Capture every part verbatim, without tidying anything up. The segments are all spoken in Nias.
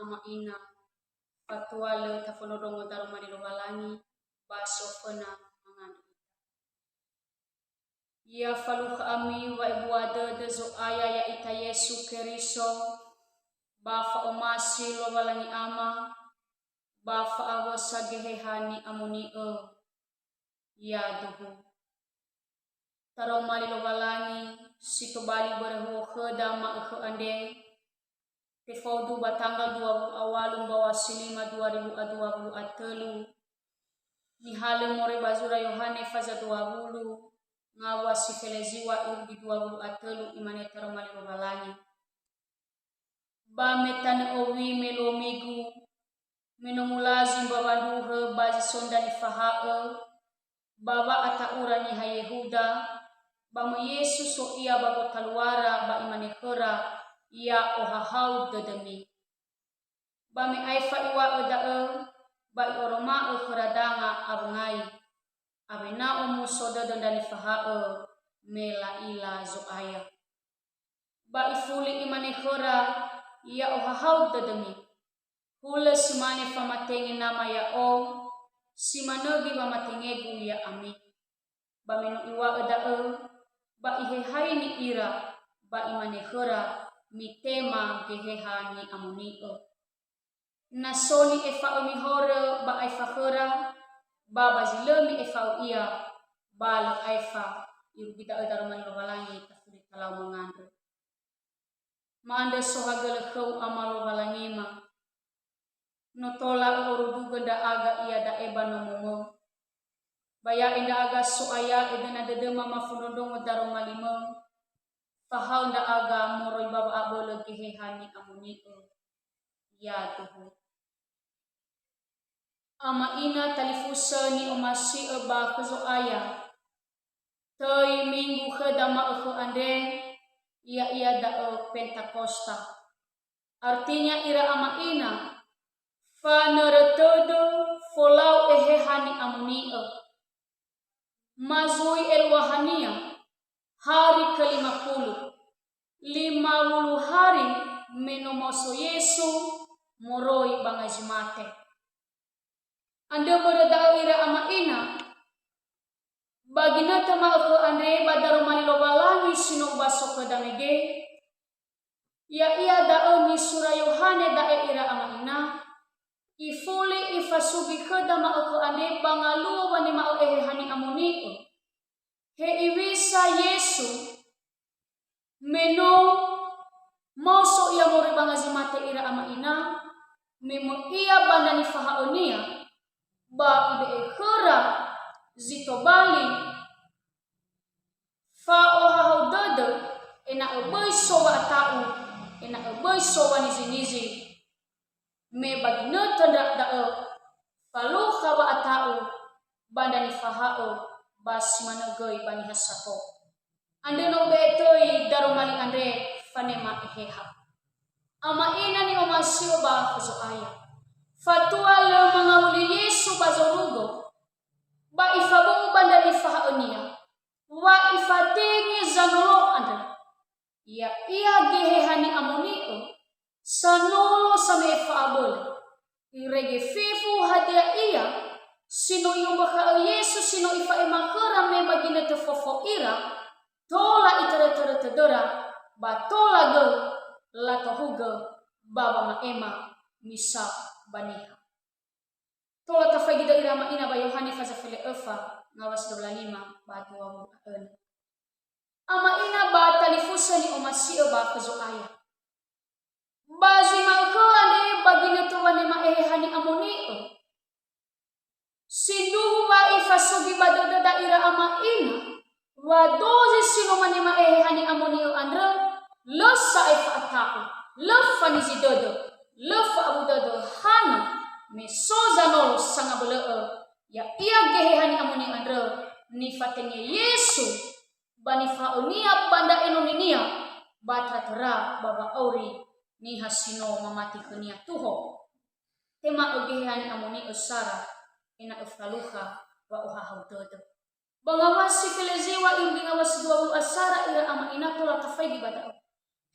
ama ina, fatua lö tafondrondrongo daroma li Lowalangi ba si oföna mangandrö ita. Ya falukha ami wa'ebua dödö Zo'aya ya'ita Yesu Keriso, ba fa'omasi Lowalangi Ama, ba fa'awösa Geheha Ni'amoni'ö. Yaduhu. Taroma li Lowalangi si tobali börö huo khöda ma'ökhö andre, tefaudu ba tanggal dua wulu a walu mbaw̃a si lima dua ribu a dua wulu a tölu, nihalö moroi ba zura Yohane faza dua wulu, ngawua si feleziwa irugi dua wulu a tölu, imane taroma li Lowalangi. Ba me tanö owi me luo migu, me no mulazi mbawa ndruhö ba zi so ndra nifaha'ö, ba wa'ata'ura niha Yehuda, ba möi Yesu so ia ba gotaluara, ba imane khöra, "Ya'ohahau dödömi." Ba me aefa iŵa'ö da'ö, ba i'oroma'ö khöra danga awö ngai, awena omuso dödö ndra nifaha'ö me la'ila Zo'aya. Ba ifuli imane khöra, "Ya'ohahau dödömi. Hulö si mane famatenge Nama ya'o, si manö göi wamatengegu ya'ami." Ba me no iŵa'ö da'ö, ba ihehaini ira, ba imane khöra, "Mitema Geheha Ni'amoni'ö." Na so ni'efa'ömi horö ba aefa khöra, ba ba zi lö mi'efa'ö ia, ba lö aefa. Irugi da'ö daroma li Lowalangi, tafuli talau mangandrö. Ma'andrö sohagölö khöu, Ama Lowalangima. No tola ö'orudugö ndra'aga iada'e ba nomomö. Ba ya'e ndra'aga So'aya, edöna dödöma mafondrondrongo daroma limö, fahaö ndra'aga moroi ba wa'abölö Geheha Ni'amoni'ö. Yaduhu. Ama ina talifusö ni'omasi'ö ba khö Zo'aya. Töi minggu khöda ma'ökhö andre, ya'ia da'ö Pentakosta. Artinya ira ama ina, fanörö tödö folau Eheha Ni'amoni'ö. Ma zui eluahania, hari kelima puluh, lima wulu hari me no maoso Yesu moroi ba ngai zi mate. Andrö börö da'ö ira ama ina, ba ginötö ma'ökhö andre ba daroma li Lowalangi si no ubaso khöda mege, ya'ia da'ö nisura Yohane da'e ira ama ina, ifuli ifasugi khöda ma'ökhö andre ba ngaluo wanema'ö Eheha Ni'amoni'ö. Hewisa Yesu, me no maoso ia moroi ba ngai zi mate ira ama ina, me möi ia ba ndra nifaha'önia, ba ibe'e khöra zi tobali fa'ohahau dödö, ena'ö böi so wa'ata'u, ena'ö böi so wanizi-nizi. Me ba ginötö ndra da'ö, falukha wa'ata'u ba ndra nifaha'ö, ba si manö göi ba niha sato. Andrö no ube'e töi daroma li andre fanema Eheha. Ama ina ni'omasi'ö ba khö Zo'aya. Fatua lö mangawuli Yesu ba zorugo, ba ifabu'u ba ndra nifaha'önia, wa ifatenge zanolo andrö. Ya'ia Geheha Ni'amoni'ö, sanolo same'e fa'abölö. Irege fefu hadia ia si no i'ombakha'ö Yesu si no ifa'ema khöra me ba ginötö fofo ira, tola itörö-törö tödöra, ba tola göi latohugö ba wama'ema misa ba niha. Tola tafaigi da'ö ira ama ina ba Yohane faza fele öfa, ngawua si dua wulu a lima ba dua wulu a önö. Ama ina ba talifusö ni'omasi'ö ba khö Zo'aya. Ba zi ma'ökhö andre ba ginötö wanema Eheha Ni'amoni'ö. Sindruhu wa ifasugi ba dödöda ira ama ina, wa dozi si no manema Eheha Ni'amoni'ö andrö, lö sa'ae fa'ata'u, lö fanizi dödö, lö fa'abu dödö hana, me so zanolo sangabölö'ö, ya'ia Geheha Ni'amoni'ö andrö, nifatenge Yesu ba nifaha'önia ba ndra enoninia, ba töra-töra ba wa'auri niha si no mamati khönia tuho. Tema'ö Geheha Ni'amoni'ö sara, ena'ö falukha wa'ohahau dödö. Ba ngawua si feleziwa irugi ngawua si dua wulu a sara ira ama ina tola tafaigi ba da'ö.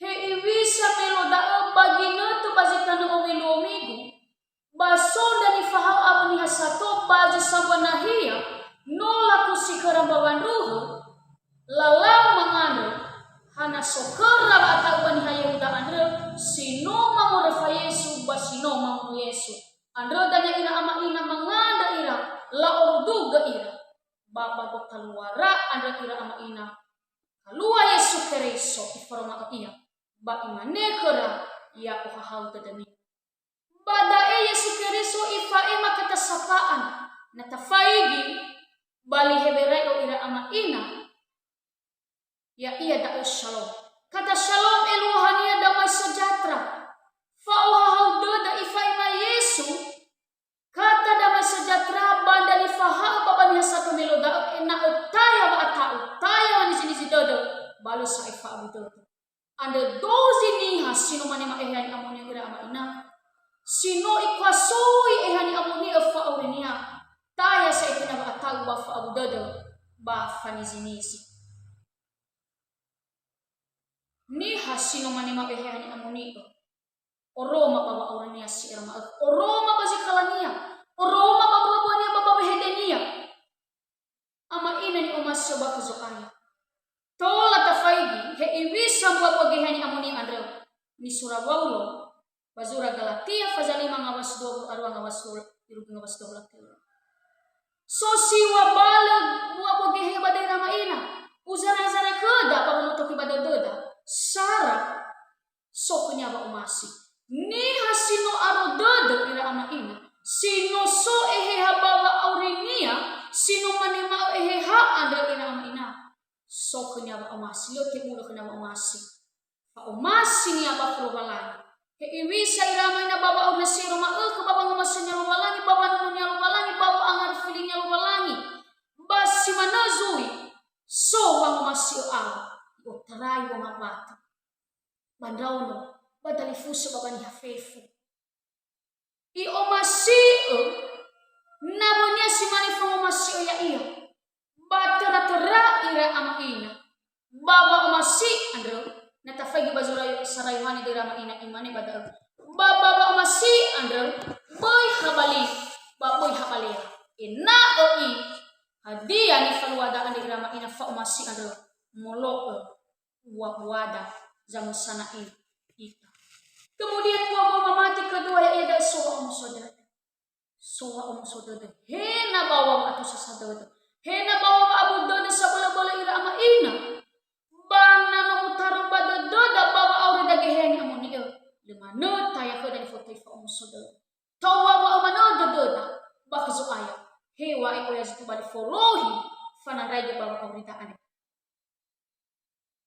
Hewisa me luo da'ö ba ginötö ba zi tanö owi luo nahia, no lakusi khöra mbawa ndruhö, lalau mangandrö, hana so khöra wa'ata'u ba niha Yehuda andrö, si no mamoröfa Yesu ba si no mamunu Yesu. Andrö dania ira ama ina mangandrö ira, la'orudugö ira. Ba, ba gotaluara andrö ira ama ina, kalua Yesu Keriso iforoma'ö ia, ba imane khöra, "Ya ohahau dödömi." Ba da'e Yesu Keriso ifa'ema katasafa'an, na tafaigi ba li Heberai'o ira ama ina, ya'ia da'ö shalom. Kata shalom eluahania damai sejahtera. Fa'ohahau dödö ifa'ema Yesu, kata damai sejahtera ba ndra nifahaö ba ba niha sato melo da'ö ena'ö taya wa'ata'u, taya wanizi-nizi dödö, ba lö sa'ae fa'abu dödö. Andrö dozi niha si no mane ma'ehe ni'amoni'ö ira ama ina, si no ikuasoi ehe ni'amoni'ö fa'aurinia, taya sa'ae khönia wa'ata'u ba fa'abu dödö, ba fanizi-nizi. Niha si no mane ma'ehe ni'amoni'ö, oroma ba wa'aurinia si ero ma'ökhö, oroma ba zi khalania, oroma ba mbuabuania ba ba wehedenia. Ama ina ni'omasi'ö ba khö Zo'aya. Tola tafaigi, hewisa mbuabua geheha ni'amoni'ö andrö. Nisura Waulo ba zura Galatia faza lima ngawua si dua wulu arua ngawua si dua, irugi ngawua si dua wulu a tölu. So siŵa balö mbuabua geheha ba döi ira ama ina. Uzara-zara khöda ba wamatoki ba dödöda. Sara so khönia wa'omasi. Niha si no aro dödö ira ama ina, si no so eheha ba wa'aurinia, si no mane ma'ö eheha andrö ira ama ina, so khönia wa'omasi, lö tebulö khönia wa'omasi. Fa'omasinia ba khö Lowalangi. Hewisa ira ama ina ba wa'aurinia si ero ma'ökhö, ba wangomasinia Lowalangi, ba wanununia Lowalangi, ba wa'angarifilinia Lowalangi. Ba si manö zui, so wangomasi'ö awö, i'otarai wangawatö ba ndraono, ba dalifusö ba ba niha fefu. I'omasi'ö nawönia si mane fangomasi'ö ya'ia, ba töra-töra ira ama ina, ba wa'omasi andrö, na tafaigi ba zura sara Yohane döi ira ama ina, imane ba da'ö, ba, ba wa'omasi andrö, böi ha ba li, ba böi ha ba lea, ena'ö i, hadia nifaluada andrö ira ama ina fa'omasi andrö, molo'ö bua-buada zamösana ita. Kemudian bua-bua mamati kedua ya'ia da'ö so wa'omuso dödö. So wa'omuso dödö. He na ba wa'atusasa dödö. He na ba wa'abu dödö sabölö-bölö ira ama ina. Ba na no mutarö ba dödöda ba wa'aurida geheha ni'amoni'ö. Lö manö taya khöda nifotöi fa'omuso dödö. Tawuwa wa'ö manö dödöda ba khö Zo'aya. Heŵa'ae oya zi tobali folohi fanandraigö ba wa'aurida andre.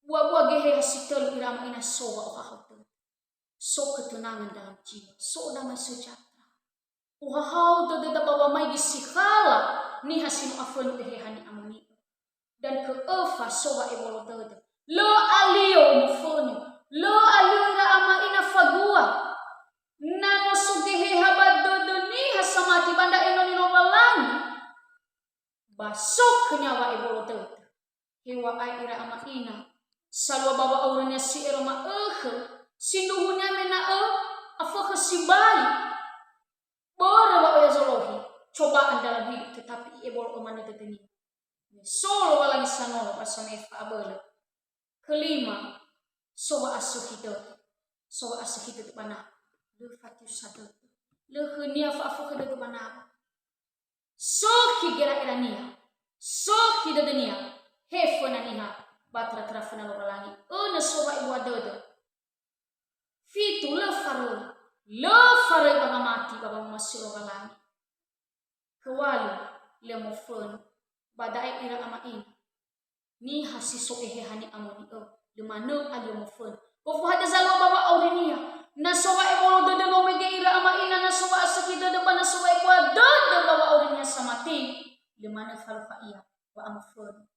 Bua-bua geheha si tölu ira ama ina so wa'ohahau dödö. So ketenangan dalam jiwa. So damai sejahtera. Ohahau dödöda ba wamaigi si khala niha si no afönu eheha ni'amoni'ö. Dan ke'öfa so wa'ebolo dödö. Lö alio mofönu. Lö alio ira ama ina fatua. Na no so geheha ba dödö niha samati ba ndra enoni Lowalangi, ba so khönia wa'ebolo dödö. Heŵa'ae ira ama ina, salua ba wa'aurania si ero ma'ökhö, sindruhunia me na'ö afökhö sibai. Börö wa oya zolohi, cobaan dalam hidup, tetapi i'ebolo'ö manö dödönia. Me so Lowalangi sanolo ba same'e fa'abölö. Kelima, so wa'asökhi dödö. So wa'asökhi dödö ba nawö. Lö fatiusa dödö. Lö khönia fa'afökhö dödö ba nawö. Sökhi gera'erania, sökhi dödönia, he föna niha ba töra-töra föna Lowalangi, önö so wa'ebua dödö. Fitu, lö faröi, lö faröi ba wamati ba wangomasi'ö Lowalangi. Kewalu, lö mofönu, ba da'e ira ama ina. Niha si so eheha ni'amoni'ö, lö manö alio mofönu. Gofu hadia zalua ba wa'aurinia. Na so wa'ebolo dödö no mege ira ama ina, na so wa'asökhi dödö ba na so wa'ebua dödö ba wa'aurinia samati, lö manö falukha ia wa'amofönu.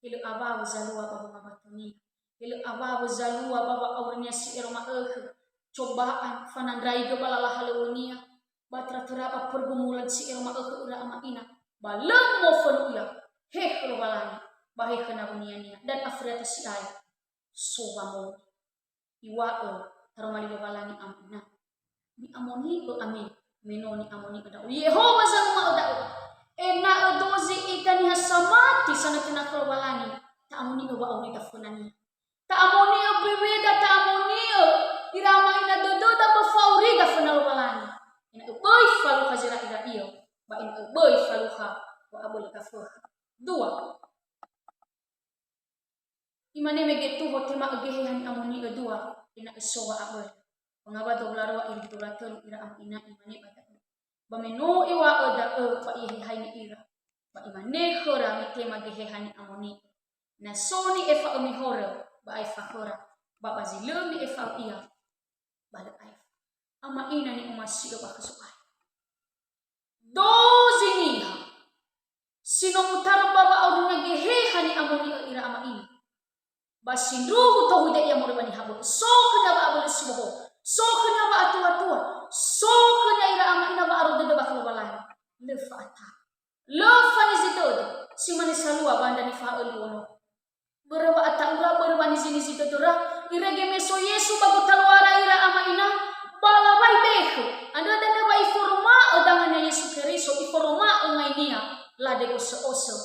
He lö awawö zalua ba wangawatania. He lö awawö zalua ba wa'aurinia si ero ma'ökhö. Cobaan fanandraigö ba lala halöŵönia. Ba töra-töra ba pergumulan si ero ma'ökhö ira ama ina, ba lö mofönu ia, he khö Lowalangi, ba he khö nawönia-Nia, dan afuriata si'ai, so wamoni. Iŵa'ö taroma li Lowalangi ama ina. Ni'amoni'ö ami, me no ni'amoni'ö ndra'o. Yehowa zanguma'ö da'ö. Ena'ö dozi ita niha samati sanatuna khö Lowalangi, ta'amoni'ö wa'aurida föna-Nia. Ta'amoni'ö beweda, ta'amoni'ö ira ama ina dödöda ba fa'aurida föna Lowalangi. Ena'ö böi falukha zera'ira'iö, ba ena'ö böi falukha wa'abölö gafökha. Dua. Imane mege tuho tema'ö Geheha Ni'amoni'ö dua, ena'ö so wa'abölö. Ba ngawa dua wulu a rua irugi dua wulu a tölu ira ama ina imane ba da'ö. Ba me no iŵa'ö da'ö ba i'ehehai ira, ba imane khöra mitema Geheha Ni'amoni'ö, "Na so ni'efa'ömi horö, ba aefa khöra, ba ba zi lö mi'efa'ö ia, ba lö aefa." Ama ina ni'omasi'ö ba khö Zo'aya. Dozi niha si no mutarö ba wa'aurinia Geheha Ni'amoni'ö ira ama ina. Ba sindruhu tohude ia moroi ba niha bö'ö. So khönia wa'abölö si bohou. So khönia wa'atuatua. So khönia ira ama ina wa'aro dödö ba khö Lowalangi. Lö fa'ata'u. Lö fanizi dödö. Si mane salua ba ndra nifahaö luo no. Börö wa'ata'ura, börö wanizinizi dödöra, irege me so Yesu ba gotaluara ira ama ina, ba lawai bekhö. Andrö dania ba iforoma'ö dangania Yesu Keriso, iforoma'ö ngai-Nia, lade osö'osö,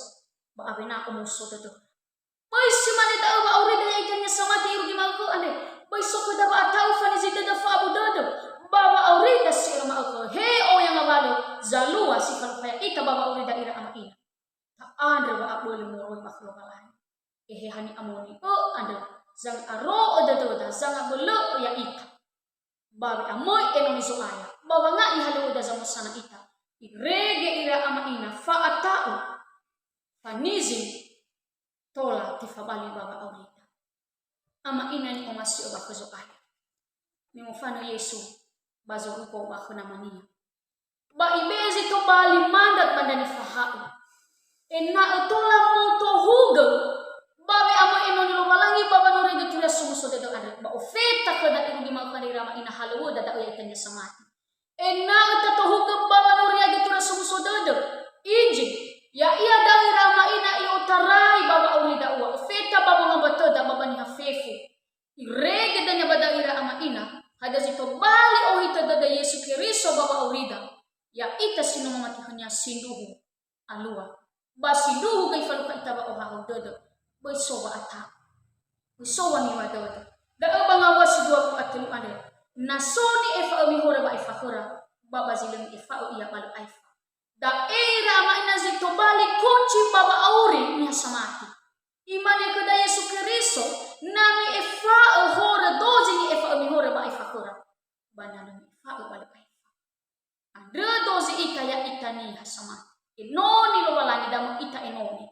ba awena omuso dödöra. Böi si mane da'ö wa'aurida ya'ita niha samati irugi ma'ökhö andre. Böi so khöda wa'ata'u fanizi dödö fa'abu dödö, ba wa'aurida si öra ma'ökhö. He oya ngawalö, zalua si falukha ya'ita ba wa'aurida ira ama ina. Ta'andrö wa'abölö moroi ba khö Lowalangi. Eheha Ni'amoni'ö andrö, zanga'aro'ö dödöda, zangabölö'ö ya'ita. Ba we'amöi enoni Zo'aya, ba wanga'i halöŵöda zamösana ita. Irege ira ama ina fa'ata'u, fanizi, tola tefabali ba wa'aurida. Ama ina ni'omasi'ö ba khö Zo'aya. Me mofanö Yesu ba zorugo ba khö Nama-Nia. Ba ibe'e zi tobali mandat ba ndra nifahaö. Ena'ö tola mutohugö ba we'amöi enoni Lowalangi ba wanori göturi somuso dödö andrö. Ba ofeta khöda irugi ma'ökhö andre ira ama ina halöŵöda da'ö ya'ita niha samati. Ena'ö tatohugö ba wanori göturi somuso dödö. Inji, ya'ia da'ö ira ama ina i'otarai ba wa'auri da'ua, ofeta ba wangambötöda ba ba niha fefu. Irege dania ba da'ö ira ama ina, hadia zi tobali ohitö dödö Yesu Keriso ba wa'aurida, ya'ita si no mamati khö-Nia sindruhu alua. Ba sindruhu göi falukha ita wa'ohahau dödö, böi so wa'ata'u. Böi so waniŵa dödö. Da'ö ba ngawua si dua wulu a tölu andre. Na so ni'efa'ömi horö ba aefa khöra, ba ba zi lö mi'efa'ö ia ba lö aefa. Da'e ira ama ina zi tobali kunci ba wa'auri niha samati. Imane khöda Yesu Keriso, "Na mi'efa'ö horö dozi ni'efa'ömi horö ba aefa khöra, ba na lö mi'efa'ö ba lö aefa." Andrö dozi ita ya'ita niha samati. Enoni Lowalangi, damö ita enoni.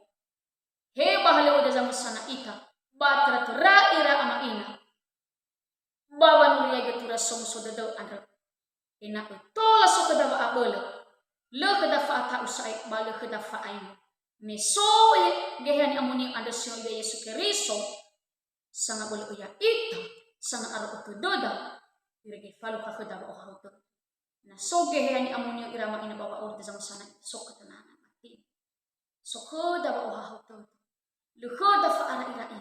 He ba halöŵöda zamösana ita, ba töra-töra ira ama ina. Ba wanuri göturi somuso dödö andrö. Ena'ö tola so khöda wa'abölö, lö khöda fa'ata'u sa'ae ba lö khöda fa'aingo. Me so Geheha Ni'amoni'ö andrö si no iŵa'ö Yesu Keriso, sangabölö'ö ya'ita, sanga'aro'ö dödöda, irege falukha khöda wa'ohahau dödö. Na so Geheha Ni'amoni'ö ira ama ina ba wa'aurida zamösana ita, so ketenangan hati. So khöda wa'ohahau dödö. Lö khöda fa'ara'ira'i.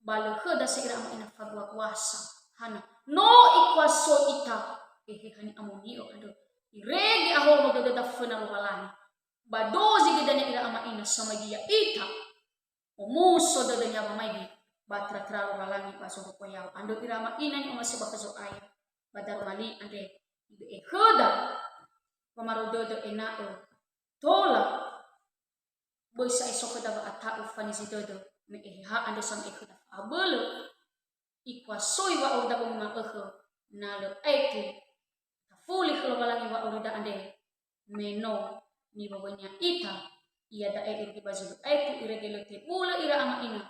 Ba lö khöda sa ira ama ina faguaguasa. Hana? No ikuasoi ita Eheha Ni'amoni'ö andrö. Irege aholo dödöda föna Lowalangi. Ba dozi göi dania ira ama ina samaigi ya'ita. Omuso dödönia wamaigi ba töra-töra Lowalangi ba zorugo ya'o. Andrö ira ama ina ni'omasi'ö ba khö Zo'aya. Ba daroma li andre ibe'e khöda wamarou dödö ena'ö tola böi sa'ae so khöda wa'ata'u fanizi dödö, me Eheha andrö same'e khöda fa'abölö, ikuasoi wa'aurida bongi ma'ökhö, na lö aetu tafuli khö Lowalangi wa'aurida andre, me no niŵöwöinia ita, iada'e irege ba zi lö aetu irege lö tebulö ira ama ina,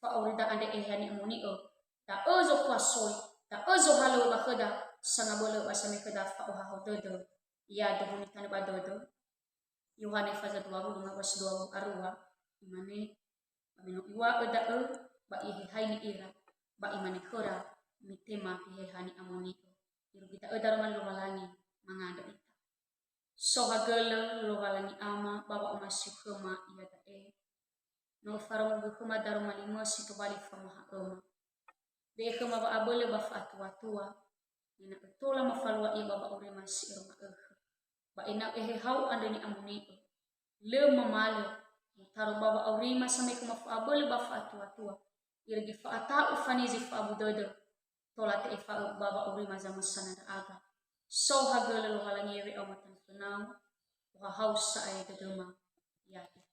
fa'aurida andre Eheha Ni'amoni'ö, da'ö zokuasoi, da'ö zohalöŵö ba khöda, sangabölö ba same'e khöda fa'ohahau dödö, ya duhuni tanö ba dödö. Yohane faza dua wulu, ngawua si dua wulu a rua, imane, ba me no iŵa'ö da'ö, ba i'ehehaini ira, ba imane khöra, "Mitema Geheha Ni'amoni'ö." Irugi da'ö daroma li Lowalangi mangandrö ita. Sohagölö Lowalangi Ama ba wa'omasiu khöma iada'e. No Ufarongogu khöma daroma li-Mö si tobali famoha'öma. Be'e khöma wa'abölö ba fa'atuatua, ena'ö tola mafalua ia ba wa'aurima si öra ma'ökhö. Ba ena'ö Ehehau andrö ni'amoni'ö. Lö mamalö, mutaro ba wa'aurima samekhu mafa'abölö ba fa'atuatua, irege fa'ata'u fanezi fa'abu dödö, tola te'efa'ö ba wa'aurima zamösana ndra'aga. So hagölö Lowalangi ewe Ama tanö fönau, ohahau sa'ae dödöma. Ya'e.